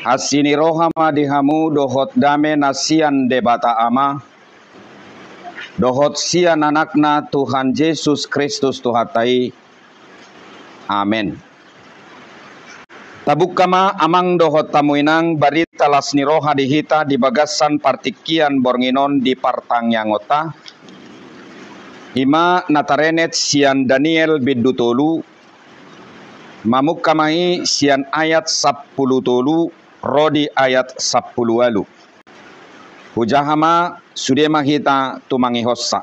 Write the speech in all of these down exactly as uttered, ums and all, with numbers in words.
Asi ni roha ma di hamu dohot dame na sian Debata Ama, dohot sian Anakna Tuhan Jesus Kristus Tuhanta i. Amen. Tabungka ma amang dohot hamu inang barita las ni roha di hita di bagasan partingkian borngin on di partangiangonta. I ma na tarenet sian Daniel bindu tolu, mamungka ma i sian ayat sampulu tolu ro di ayat sampulu ualu. Hujaha ma, sude ma hita tumangihonsa.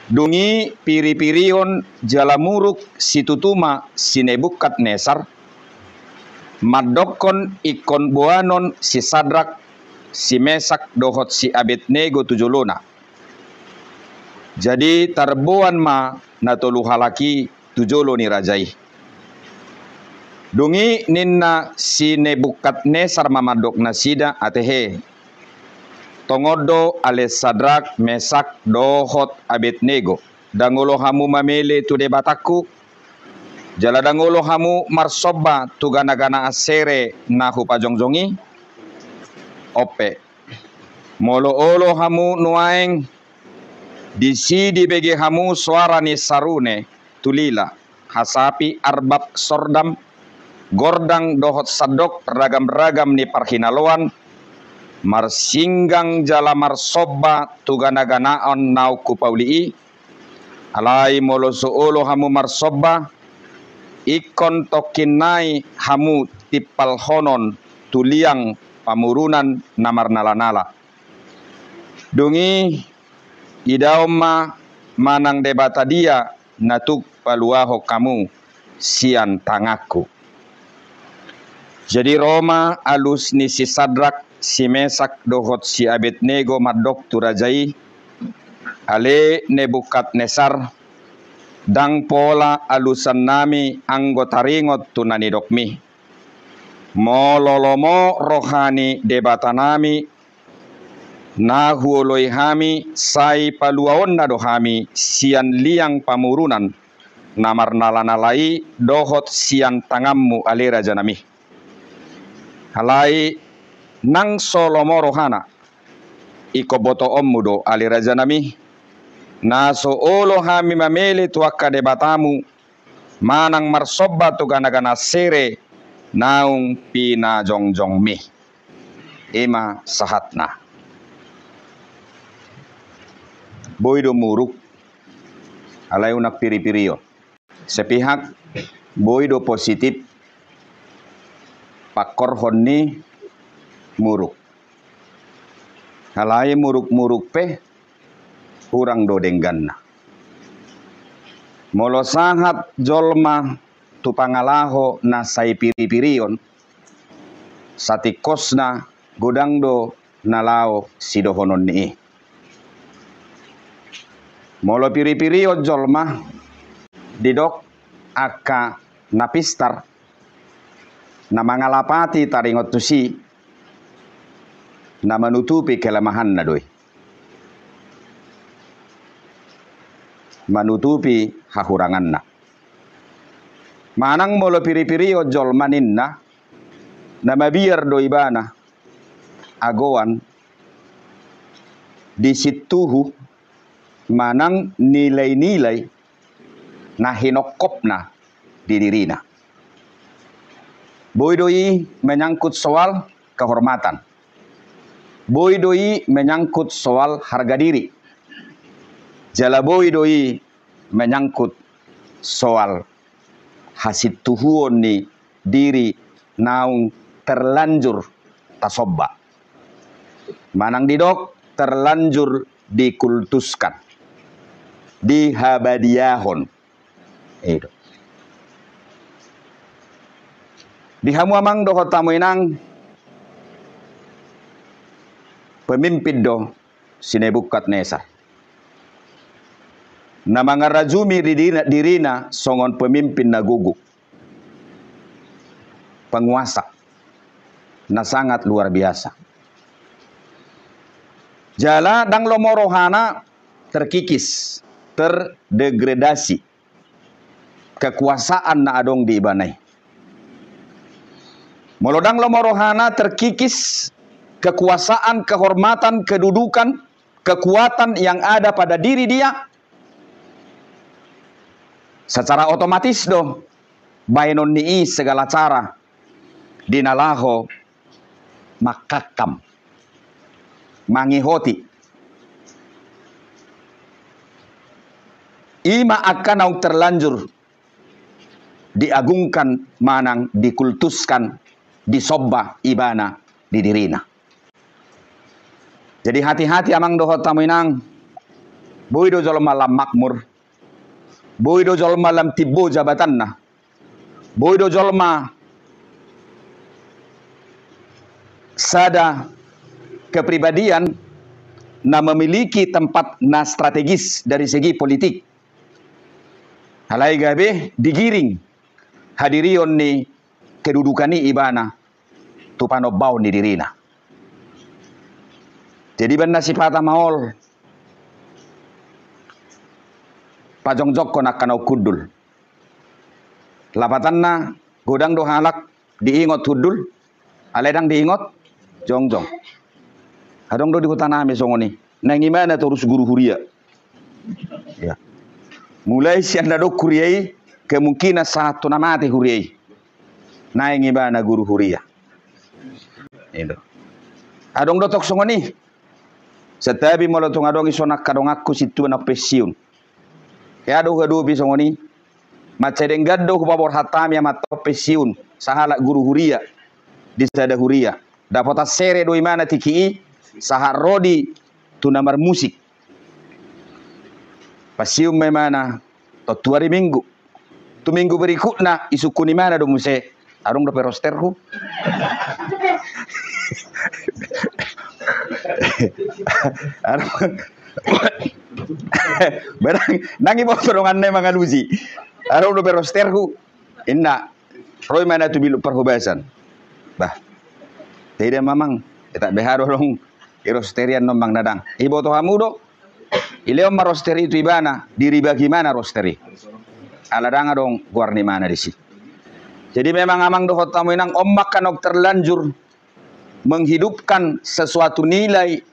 Dung i piripirion jala muruk situtu ma si Nebukadnesar, mandokkon ingkon boanon si Sadrak, si Mesak dohot si Abednego tu jolona. Jadi tarboan ma na tolu halak i tu jolo ni raja i. Dung i ninna si Nebukadnesar ma mandok nasida, atehe. Tongon do ale Sadrak, Mesak dohot Abednego, ndang olo hamu mamele tu debatangku, jala ndang olo hamu marsomba tu ganagana Asere na hupajongjong i? Onpe. Molo olo hamu nuaeng, disi dibege hamu soara ni sarune, tulila, hasapi, arbab, sordam, gordang dohot sandok ragamragam ni parhinaloan, marsinggang jala marsomba tu ganaganaon naung hupauli i. Alai molo so olo hamu marsomba, ingkon tongkin nai hamu timpalhonon tu liang pamurunan na marnalanala. Dung i idaon ma manang debata dia na tuk paluahon hamu sian tanganku. Jadi ro ma alus ni si Sadrak, si Mesak dohot si Abednego mandok tu raja i, ale Nebukadnesar, ndang pola alusannami anggo taringot tu na nidokmi. Molo lomo roha ni debatanami, na huoloi hami, sai paluaonna do hami sian liang pamurunan na marnalanala i dohot sian tanganmu, ale rajanami. Alai nang so lomo rohana, ingkon botoonmu do, ale rajanami, na so olo hami mamele tu angka debatamu, manang marsomba tu ganagana Asere naung pinajongjongmi. I ma sahatna. Boi do muruk, alai unang piripirion. Sepihak boi do positif pangkorhon ni muruk. Alai muruk-muruk pe hurang do dengganna. Molo sahat jolma tu pangalaho na sai piripirion, satingkosna godang do na laho sidohononni i. Molo piripirion jolma, didok angka na pistar, na mangalapati taringot tusi, na manutupi kelemahanna do i, manutupi hahuranganna. Manang molo piripirion jolma ninna, na mabiar do ibana agoan di sintuhu manang nilai-nilai na hinongkopna di dirina. Boi do i menyangkut soal kehormatan. Boi do i menyangkut soal harga diri. Jala boi do i menyangkut soal hasintuhuon ni diri naung terlanjur tasomba. Manang didok terlanjur dikultuskan, dihabadiahon. I do. Di hamu amang dohot hamu inang, pemimpin do si Nebukadnesar, na mangarajumi dirina, dirina songon pemimpin na gogo, penguasa na sangat luar biasa. Jala ndang lomo rohana terkikis, terdegradasi kekuasaan na adong di ibana i. Molo ndang lomo rohana terkikis kekuasaan, kehormatan, kedudukan, kekuatan yang ada pada diri dia, secara otomatis do baenon ni i segala cara di na laho mangkangkam, mangihoti. I ma angka naung terlanjur diagungkan manang dikultuskan, disomba ibana di dirina. Jadi hati-hati amang dohot hamu inang, boi do jolma lam makmur, boi do jolma lam timbo jabatanna, boi do jolma sada kepribadian na memiliki tempat na strategis dari segi politik. Alai gabe digiring hadirion ni kedudukan i ibana tu panombaon ni dirina. Jadi baen na sipata maol, pajongjongkon angka naung hundul. Lapatanna, godang do halak diingot hundul, alai ndang diingot jongjong. Adong do di hutanami songon i, naeng ibana torus guru huria. Ya. Mulai sian na adong huria i, kemungkinan sahat tu na mate huria i, naeng ibana guru huria. Itu. Adong do tong songon i. Santabi molo tung adong i songon angka donganku sintua na pensiun. Hea do huadopi songon i. Mansai denggan do hupaborhat hami amanta on pensiun sahalak guru huria di sada huria. Dapotan sere do ibana tingki i sahat ro di tu na marmusik. Pensiun ma ibana tong tu ari Minggu. Tu minggu berikutna isungkun ibana do muse, adong dope rosterhu? Adong. Barang ndang iboto donganna i mangalusi. Adong dope rosterhu? Inna. Ro ibana tu bilut parhobasan. Bah. Taida ma amang, etak beha do adong i rosterian on amang, na ndang. Iboto hamu do. Dilehon ma roster i tu ibana, diribaki ibana roster i. Ala ndang adong goar ni ibana disi. Jadi memang amang dohot hamu inang, on ma angka naung terlanjur menghidupkan sesuatu nilai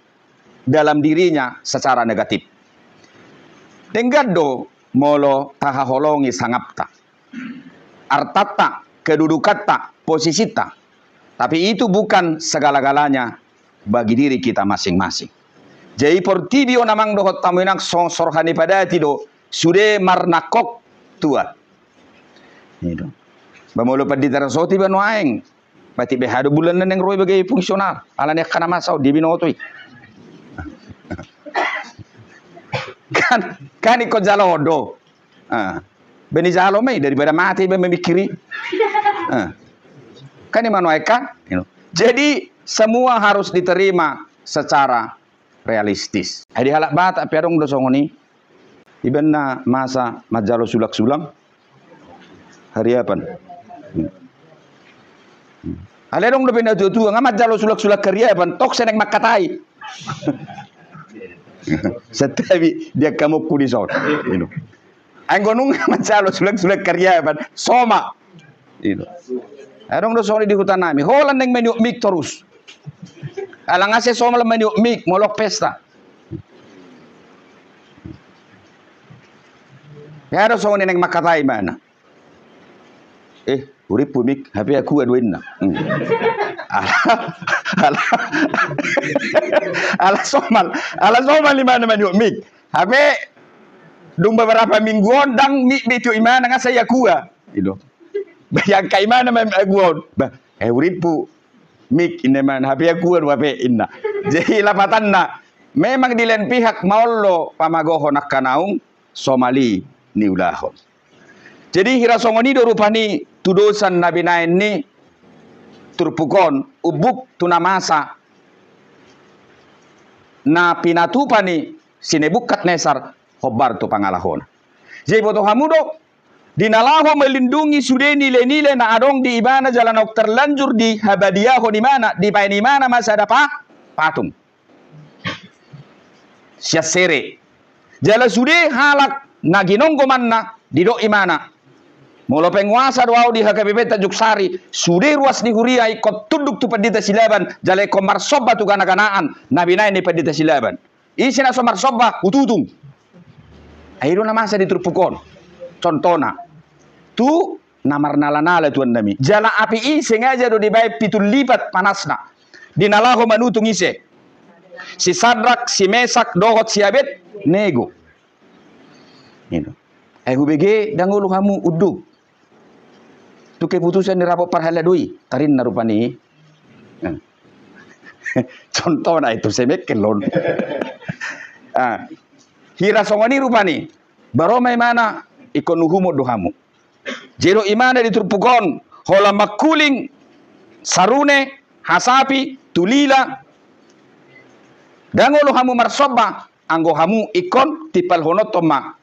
dalam dirinya secara negatif. Denggan do molo tahaholongi sangapta, artanta, kedudukanta, posisinta. Tapi itu bukan segala-galanya bagi diri kita masing-masing. Jadi portibi on amang dohot hamu inang, so-, sorhan ni padati do sude marnangkok tua. Ba molo pandita rasoti ba nuaeng, berarti beha do bulan na naeng ro i bagai fungsional. Alani angka na masa on dia binoto i. Kan, kan ingkon jalo do. Ah. Bani jalo ma i daripada mate iba memikiri. Ah. Kan i manuai kan? Jadi semua harus diterima secara realistis. Ai di halak Batak pe adong do songon i. Iba na masa manjalo sulang-sulang hariapan. Alai adong dope na tua-tua nga manjalo sulang-sulang hariapan, tong sai naeng mangkatai. Santabi di angka mongku di son. Ino. Anggo nunga manjalo sulang-sulang hariapan, somal. Ino. Adong do songon i di hutanami. Holan naeng maniop mik torus. Ala nga sai somal maniop mik molo pesta. Adong songon i naeng mangkatai ibana. Eh, urippu mik, hape akua do inna. Hmm. Ala, ala, ala somal, ala somal ibana maniop mik. Hape dung beberapa minggu on ndang mik be tiop ibana nga sai akua. Ino. Bayangka ibana maniop akua on. Bah, eh, urippu mik inna ibana, hape akua do hape inna. Jadi lapatanna memang di lain pihak maol do pamagohon angka naung somal i niulahon. Jadi hira songon i do rupani tudosan na binaen ni turpuk on, umbuk tu na masa na pinatupa ni si Nebukadnesar hombar tu pangalahona. Jadi boto hamu do, di na laho melindungi sude nilai-nilai na adong di ibana jala naung terlanjur dihabadiahon ibana, dibaen ibana ma sada pa-, patung sian sere. Jala sude halak na ginonggomanna didok ibana, Molo penguasa do au di H K B P Tanjung Sari, sude ruas ni huria ingkon tunduk tu Pandita Silaban, jala ingkon marsomba tu gana-ganaan na binahen ni Pandita Silaban. Ise na so marsomba, hututung. Ai i do na masa di turpuk on. Contohna. Tu na marnala-nala tuannami. Jala api i sengaja do dibaen pitu lipat panasna. Di na laho manutung ise. Si Sadrak, si Mesak, dohot si Abednego. Gitu. Ai hubege ndang olo hamu unduk. Tu keputusan ni rapot parhalado i, tarinna rupani. Nah. Contohna itu semek kelon. Ah. Hira songon i rupani. Baru ma imana ingkon uhumon do hamu. Jadi do imana di turpuk on, holan Mangkuling, Sarune, Hasapi, Tulila. Ndang olo hamu marsomba, anggo hamu ingkon timpalhononton ma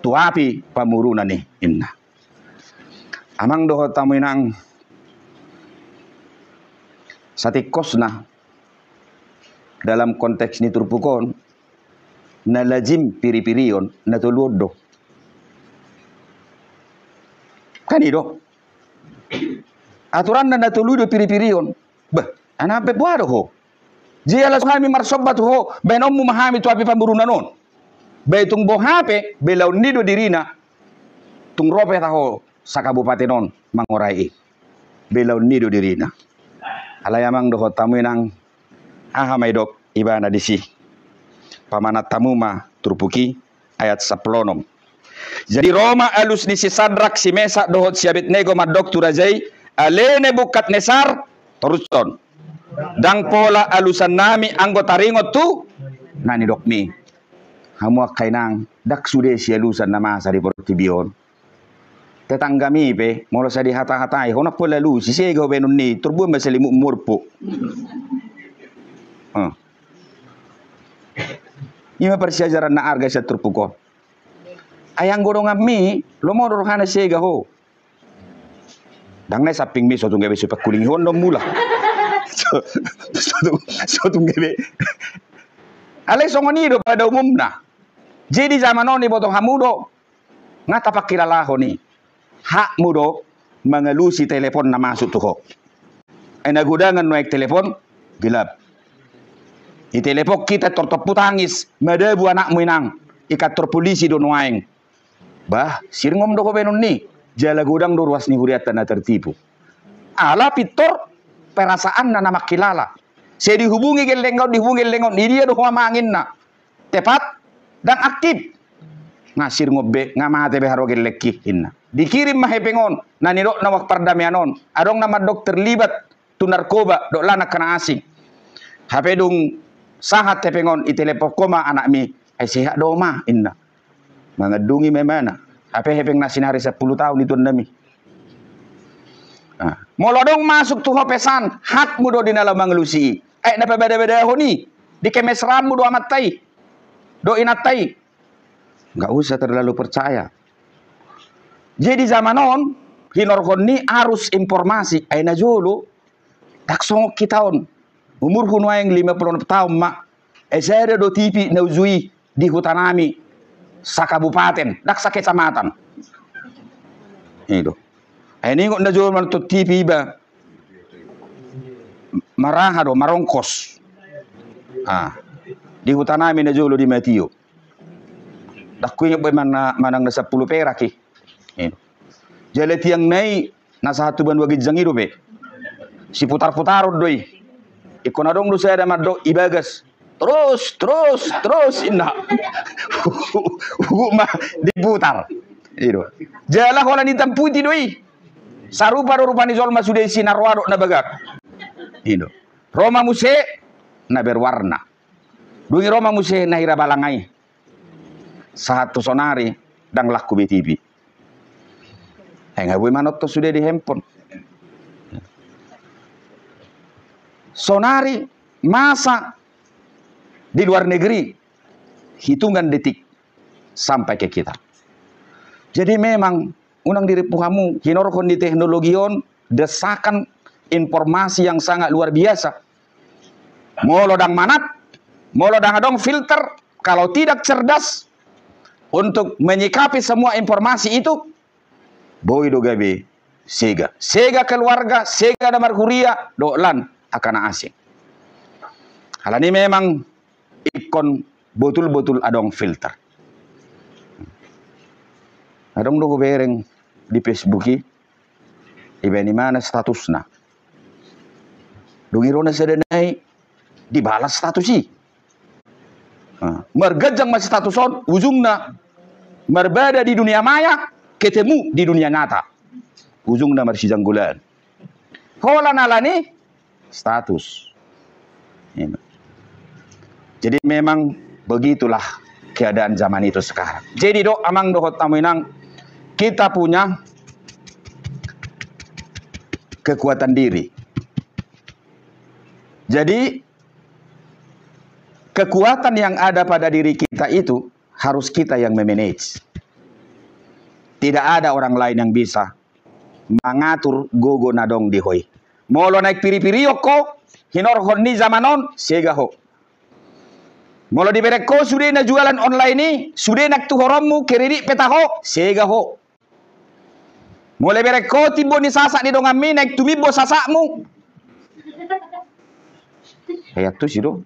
tu api pamurunan i, inna. Amang dohot hamu inang, satingkosna dalam konteks ni turpuk on, na lazim piri-pirion, na tolu on do. Kan i do. Aturanna na tolu i do piri-pirion. Bah, anak pe boha do ho. Jala so hami marsomba tu ho, baenonmu ma hami tu api pamurunan on. Baen tung boha pe, belaon ni do dirina. Tung ro pe taho, sakabupaten on, mangorai i. Belaon ni do dirina. Alai amang dohot hamu inang, aha ma idok ibana disi. Pamanat hamu ma turpuk i, ayat sampulu onom. Jadi ro ma alus ni si Sadrak, si Mesak dohot si Abednego mandok tu raja i, ale Nebukadnesar, torushon. Ndang pola alusannami anggo taringot tu na nidokmi. Hamu angka inang, ndang sude sialusan na masa di portibi on. Tetanggami pe, molo sai dihata-hatai, hona pola alusi, sega ho baenon ni, turbuan ma selimut morpo. Ah. I ma parsiajaran na arga sian turpuk on. Ai anggo donganmi, lomo do rohana sega ho. Ndang na i sampingmi so tung gabe so pangkulingi ho on do mula. So, so tung, so tung gabe. Alai songon i do pada umumna. Jadi zaman on iboto hamu do. Nga tapangkilalahon i. Hakmu do mangalusi telepon na masuk tu ho. Ai na godangan nuaeng telepon gelap. Ditelepon hita tortor putangis, madabu anakmu inang, ikantor polisi do nuaeng. Bah, sirngom do ho baenon ni, jala godang do ruas ni hurianta na tertipu. Ala pintor perasaanna na mangkilala. Sai dihubungi gellengna on, dihubungi gellengna on, di dia do ho amang inna. Tepat, ndang aktif. Nga sirngom be, nga mate be haroa gellengki, inna. Dikirim ma hepeng on, na nidokna waktu pardamaian on. Adong na mandok terlibat tu narkoba, dok lan angka na asing. Hape dung sahat hepeng on, ditelepon ho ma anakmi, ai sehat do ma, inna. Mangandungi ma imana. Hape hepeng na sinari sampulu taon i tuannami. Ah. Molo adong masuk tu ho pesan, hakmu do di na laho mangalusi i. Ai na pabada-badahon i, di kemesraanmu do amanta i. Do inanta i. Nggak usah terlalu percaya. Jadi zaman on, hinorhon ni arus informasi, ai na jolo, ndang songon hita on. Umurhu nuaeng lima pulu onom taon ma, ai sada do T V na uju i di hutanami, sakabupaten, ndang sakecamatan. I do. Ai ningot na jolo manonton T V iba. Maraha do, marongkos. Ah. Di hutanami na jolo di Matio. Ndang huingot be manang na sampulu perak i. Jala tiangna i na sahat tu banua ginjang i dope. Siputar-putaron do i. Ingkon adong do sada mandok di bagas. Terus, terus, terus, inna. Hugut ma diputar. I do. Jala holan hitam putih do i. Sarupa do rupa ni jolma sude isi na roa dohot na bagak. I do. Ro ma muse na berwarna. Dung i ro ma muse na hira balanga i. Sahat tu sonari ndang laku be T V. Ai nga boi manonton sude di handphone. Sonari masa di luar negeri hitungan detik sampai ke kita. Jadi memang unang dirimpu hamu, hinorhon ni teknologi on desakan informasi yang sangat luar biasa. Molo ndang manat, molo ndang adong filter, kalau tidak cerdas untuk menyikapi semua informasi itu, boi do gabe sega. Sega keluarga, sega na marhuria, dohot lan angka na asing. Alani memang ingkon botul-botul adong filter. Adong do hubereng di Facebook i, dibaen ibana statusna. Dung i ro na sada nai dibalas status i. Nah, marganjang ma status on, ujungna marbada di dunia maya, ketemu di dunia nyata. Ujungna marsijanggolan. Holan alani status. Ini. Jadi memang begitulah keadaan zaman itu sekarang. Jadi do amang dohot hamu inang, kita punya kekuatan diri. Jadi kekuatan yang ada pada diri kita itu harus kita yang memanage. Tidak ada orang lain yang bisa mangatur gogo na adong di ho i. Molo naeng piri-pirion ho, hinorhon ni zaman on, sega ho. Molo dibereng ho sude na jualan online i, sude naeng tu horonmu, kredit pe taho, sega ho. Molo dibereng ho timbo ni sasak ni donganmi, naeng tumimbo sasakmu. Ai antusi do.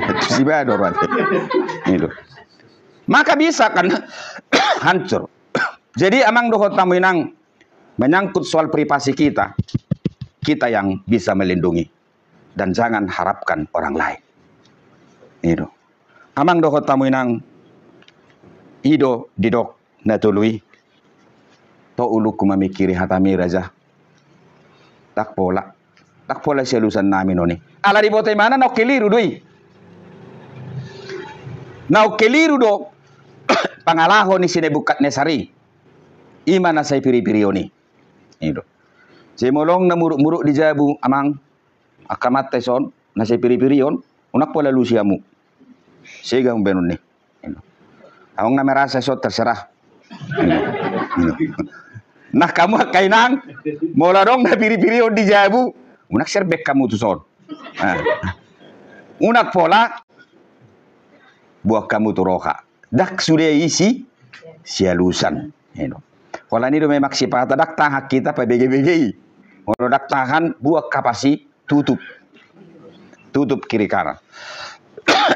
Antusi baen do ruan. Ini do. Maka bisa kan hancur. Jadi amang dohot hamu inang, menyangkut soal privasi kita, kita yang bisa melindungi. Dan jangan harapkan orang lain. Ini do. Amang dohot hamu inang, i do didok na tolu i. Tok ulungku mamingkiri hatami raja. Ndang pola. Ndang pola sialusan nami noni. Ala diboto ibana naung keliru do i. Naung keliru do pangalaho ni si Nebukadnesar i. I ma na sai piri-pirion i. I do. Sai molo adong na muruk-muruk di jabu amang. Angka mata i son, na sai piri-pirion, unang pola alusi hamu. Sega umbaenon ni. Adong na merasa son terserah. Nah, hamu angka inang, molo adong na piri-pirion di jabu, unang serbek hamu tu son. Nah. Unang pola, boan hamu tu roha. Ndang sude i si, sialusan. Eno. Holan i do memang sipata ndang tahan hita pabege-bege i. Molo ndang tahan, boan hamu pasti tutup. Tutup kiri kanan.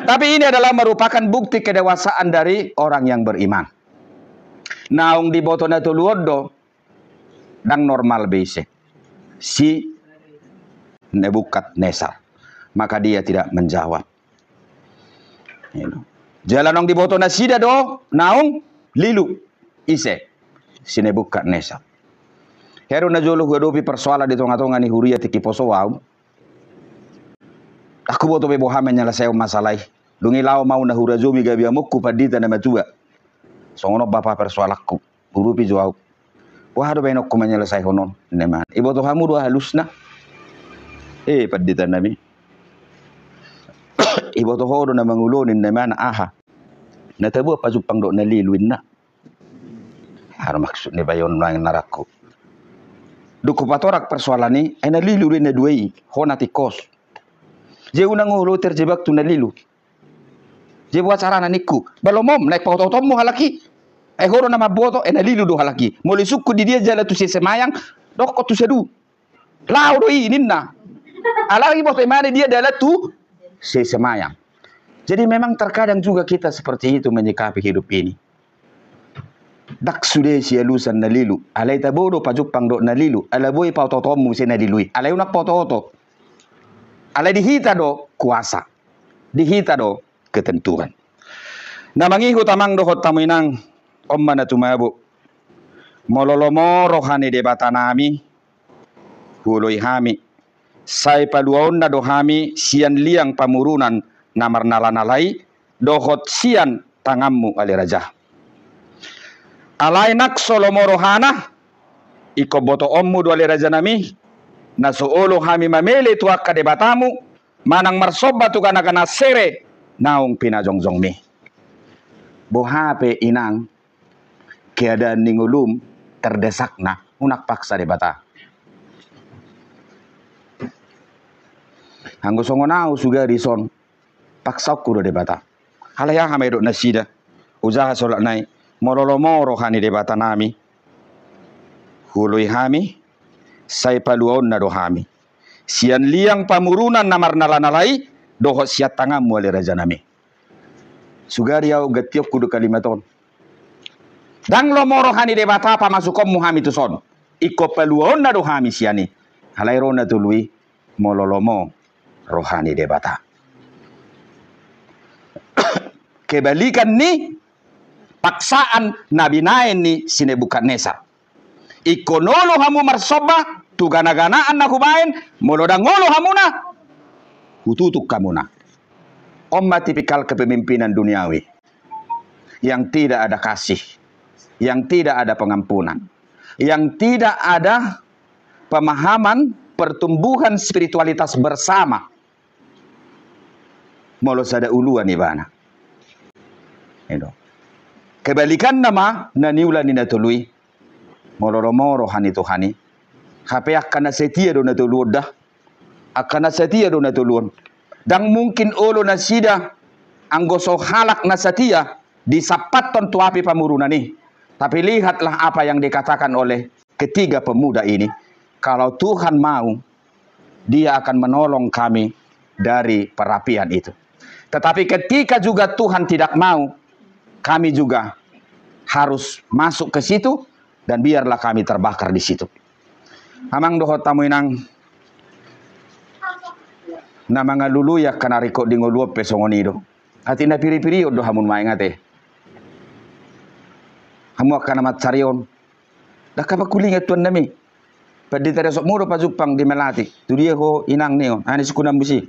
Tapi ini adalah merupakan bukti kedewasaan dari orang yang beriman. Naung diboto na tolu on do, ndang normal be ise. Si Nebukadnesar. Maka dia tidak menjawab. Jala naung diboto nasida do, naung lilu. Ise? Si Nebukadnesar. Hea do na jolo huadopi persoalan di tonga-tonga ni huria tingki poso au. Ndang huboto be boha menyelesaion masalah i. Dung i laho ma au na hurajomi gabe amonku pandita na matua. Songon on bapa persoalanku. Urupi jo au. Boha do baenonku menyelesaihon on, ninna ibana. Iboto hamu do aha alusna? Eh, pandita nami. Iboto ho do na mangulon, ninna ibana, aha? Na tabo pajumpang dohot na lilu, ninna. Aha do maksud ni baenon nang narangku? Dung hupatorang persoalan i, ai na lilu do i na dua i, ho na tingkos. Jadi unang olo terjebak tu na lilu. Jadi boha carana ningku. Balom om, naeng paoto-otoonmu halak i. Ai ho do na mamboto, eh, na lilu do halak i. Molo isungkun di dia jala tu sesemayang, dokkon tu sadu. Laho do i, ninna. Alai boto ibana dia jala tu sesemayang. Jadi memang terkadang juga kita seperti itu menyikapi hidup ini. Ndang sude sialusan na lilu. Alai tabo do pajumpang dohot na lilu. Ala boi paoto-otoonmu muse na lilu i. Alai unang paoto-oto. Alai di hita do kuasa. Di hita do ketentuan. Na mangihut amang dohot hamu inang, on ma na tumabo. Molo lomo roha ni Debata nami, huoloi hami. Sai paluaonna do hami sian liang pamurunan na marnala-nala i, dohot sian tanganmu ale raja. Alai nang so lomo rohana, ingkon botoonmu do ale raja nami, na so olo hami mamele tu angka debatamu, manang marsomba tu gana-gana sere naung pinajongjongmi. Boha pe inang, keadaan ni ngolum terdesakna, unang paksa Debata. Anggo songon au sugari son, paksaonku do Debata. Alai aha ma didok nasida? Hujaha solat nai, molo lomo roha ni Debata nami, huoloi hami, sai paluaonna do hami sian liang pamurunan na marnala-nala i, dohot sian tanganmu ale rajanami. Sugari au gantionku do kalimat on. Ndang lomo roha ni Debata pamasukonmu hami tuson. Ingkon paluaonna do hami sian i. Alai ro na tolu i, molo lomo roha ni Debata. Kebalikan ni paksaan na binaen ni si Nebukadnesar. Ingkon olo hamu marsomba tu gana-ganaan na hubaen, molo ndang olo hamuna, hututung hamuna. On ma tipikal kepemimpinan duniawi yang tidak ada kasih, yang tidak ada pengampunan, yang tidak ada pemahaman pertumbuhan spiritualitas bersama. Molo sada uluan ibana. Kebalikanna ma na niula ni na tolu i. Molo lomo roha ni Tuhan i, hape angka na setia do na tolu on da. Angka na setia do na tolu on. Ndang mungkin olo nasida anggo so halak na setia disampathon tu api pamurunan i. Tapi lihatlah apa yang dikatakan oleh ketiga pemuda ini. Kalau Tuhan mau, Dia akan menolong kami dari perapian itu. Tetapi ketika juga Tuhan tidak mau, kami juga harus masuk ke situ dan biarlah kami terbakar di situ. Amang dohot hamu inang, na mangalului angka na ringkot di ngolu on pe songon i do. Atik na piri-pirion do hamu nuaeng ate. Hamu angka na mansari on. Ndang hape hulingot tuan nami. Pandita resokmu do pajumpang di Melati. Tu dia ho inang ni on. Aha ni sikunammu si.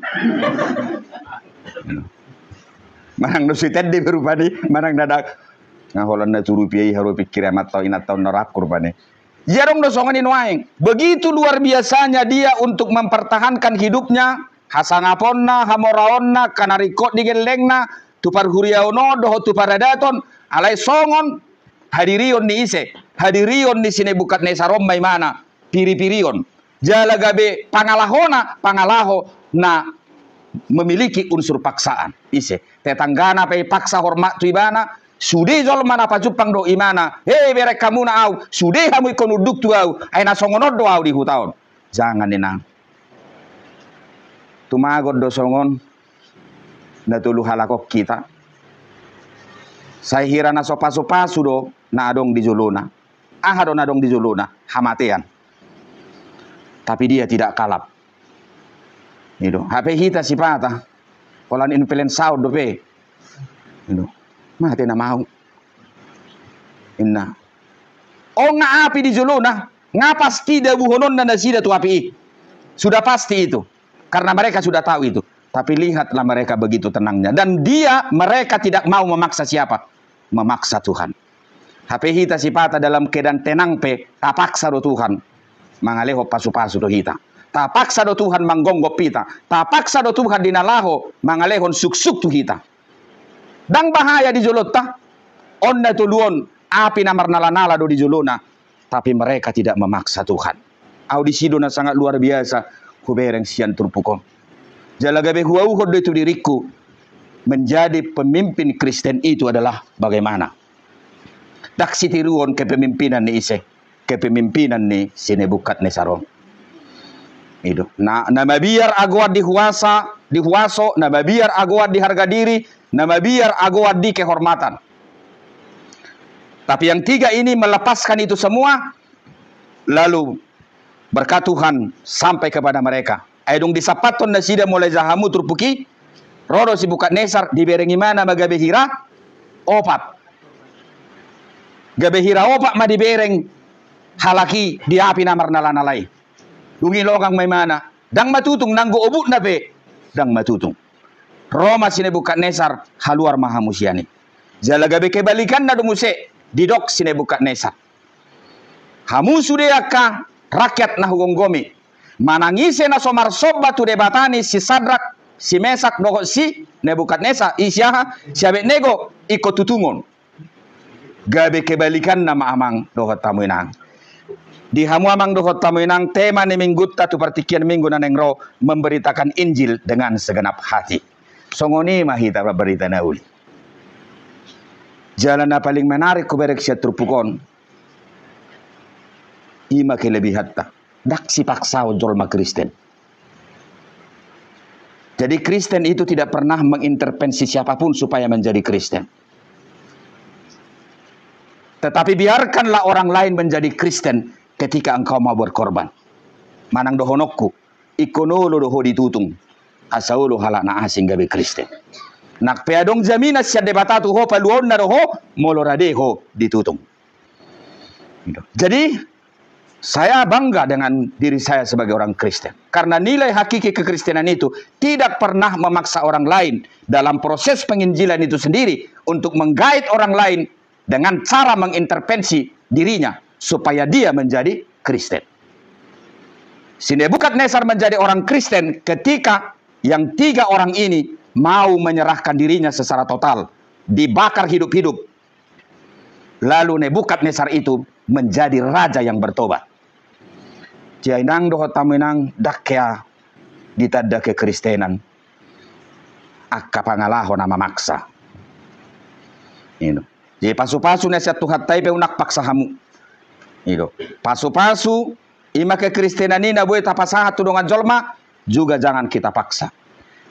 Manang do sitende be rupani, manang na ndang. Nga holan na tu rupia i haru pikir amat tau inat tau na rap rupani. Ia adong do songon i nuaeng. Begitu luar biasanya dia untuk mempertahankan hidupnya, hasangaponna, hamoraonna, angka na ringkot di gellengna, tu parhuriaon on dohot tu paradaton, alai songon hadirion ni ise, hadirion ni si Nebukadnesar on ma imana, piri-pirion. Jala gabe pangalahona, pangalaho na memiliki unsur paksaan. Ise, tetanggana pe ipaksa hormat tu ibana, sude jolma na pajumpang dohot imana, "He, bereng hamu na au, sude hamu ingkon unduk tu au, ai na songon on do au di huta on." Jangan inang. Tumagon do songon na tolu halak on hita. Sai hira na so pasu-pasu do na adong di jolona. Aha do na adong di jolona? Hamatean. Tapi dia tidak kalap. Itu. Hape hita sipata. Holan influensa on dope. Itu. Mate nama au. Inna. On nga api di jolona, nga pasti dabuhononna nasida tu api i. Sudah pasti itu. Karena mereka sudah tahu itu. Tapi lihatlah mereka begitu tenangnya. Dan dia, mereka tidak mau memaksa siapa? Memaksa Tuhan. Hape hita sipata dalam keadaan tenang pe, tapaksa do Tuhan mangalehon pasu-pasu tu hita. Tapaksa do Tuhan manggonggop hita. Tapaksa do Tuhan di na laho mangalehon suksuk tu hita. Ndang bahaya di jolonta. On na tolu on, api na marnala-nala do di jolona. Tapi mereka tidak memaksa Tuhan. Au disi do na sangat luar biasa hubereng sian turpuk on. Jala gabe huauhon do i tu diringku. Menjadi pemimpin Kristen itu adalah bagaimana? Ndang sitiruon kepemimpinan ni ise? Kepemimpinan ni si Nebukadnesar on. Itu. Na, na mabiar agoan di huasa, di huaso, na mabiar agoan di harga diri, na mabiar agoan di kehormatan. Tapi yang tiga ini melepaskan itu semua, lalu berkat Tuhan sampai kepada mereka. Ai dung disampathon nasida mulai jahamu turpuk i, ro do si Nebukadnesar, dibereng imana ma gabe hira opat. Gabe hira opat ma dibereng halak i di api na marnala-nala i. Dung i longang ma imana, ndang matutung, nanggo obukna pe ndang matutung. Ro ma si Nebukadnesar, haluar ma hamu sian i. Jala gabe kebalikanna do muse, didok si Nebukadnesar. Hamu sude angka rakyat na hugomgomi, manang ise na so marsomba tu debata ni si Sadrak, si Mesak dohot si Nebukadnesar, i si aha, si Abednego, ingkon tutungon. Gabe kebalikanna ma amang dohot hamu inang. Di hamu amang dohot hamu inang, tema ni minggunta tu partingkian minggu na naeng ro, memberitakan Injil dengan segenap hati. Songon i ma hita berita na uli. Jala na paling menarik hubereng sian turpuk on, Ima kelebihanta. Ndang sipaksaon jolma Kristen. Jadi Kristen itu tidak pernah mengintervensi siapapun supaya menjadi Kristen. Tetapi biarkanlah orang lain menjadi Kristen ketika engkau mau berkorban. Manang dohononku, ingkon olo do ho ditutung, asa olo halak na asing gabe Kristen. Nang pe adong jaminan sian Debata tu ho, paluaonna do ho molo rade ho ditutung. Jadi, saya bangga dengan diri saya sebagai orang Kristen. Karena nilai hakiki kekristenan itu tidak pernah memaksa orang lain dalam proses penginjilan itu sendiri untuk menggait orang lain dengan cara mengintervensi dirinya supaya dia menjadi Kristen. Si Nebukadnesar menjadi orang Kristen ketika yang tiga orang ini mau menyerahkan dirinya secara total, dibakar hidup-hidup. Lalu Nebukadnesar itu menjadi raja yang bertobat. Jadi inang dohot hamu inang, ndang hea ditanda kekristenan angka pangalaho na mamaksa. Ino. Jadi pasu-pasu na sian Tuhanta i pe unang paksa hamu. Ino. Pasu-pasu, ima kekristenan i na boi tapasahat tu dongan jolma, juga jangan kita paksa.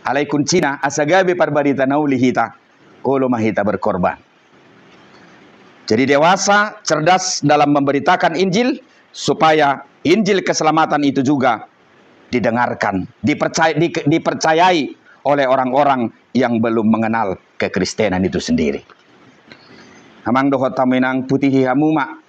Alai kuncina, asa gabe parbarita na uli hita, olo ma hita berkorban. Jadi dewasa, cerdas dalam memberitakan Injil, supaya Injil keselamatan itu juga didengarkan, dipercaya-, di-, dipercayai oleh orang-orang yang belum mengenal kekristenan itu sendiri. Amang dohot hamu inang, putihi hamu ma,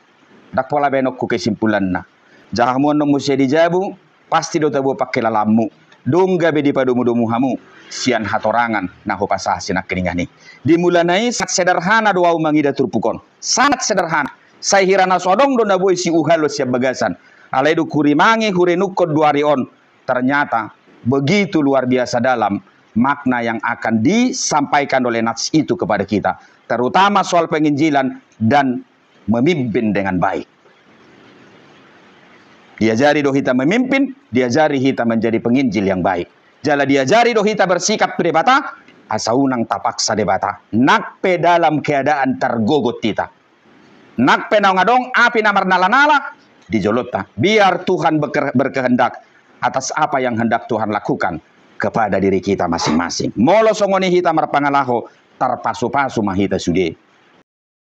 ndang pola baenonku kesimpulanna. Jala hamu annon muse di jabu, pasti do tabo pangkilalaanmu. Dung gabe dipadomu-domu hamu sian hatorangan na hupasahat sian nangkiningan i. Di mulana i sangat sederhana do ahu mangida turpuk on. Sangat sederhana. Sai hira na so adong do na boi siuhalon sian bagasan. Alai dung hurimangi, hurenungkon dua ari on, ternyata begitu luar biasa dalam makna yang akan disampaikan oleh nats itu kepada kita, terutama soal penginjilan dan memimpin dengan baik. Diajari do hita memimpin, diajari hita menjadi penginjil yang baik. Jala diajari do hita bersikap tu Debata, asa unang tapaksa Debata. Nang pe dalam keadaan tergogot hita. Nang pe naung adong api na marnala-nala di jolonta. Biar Tuhan berke-, berkehendak atas apa yang hendak Tuhan lakukan kepada diri kita masing-masing. Molo songon i hita marpangalaho, tarpasu-pasu ma hita sude.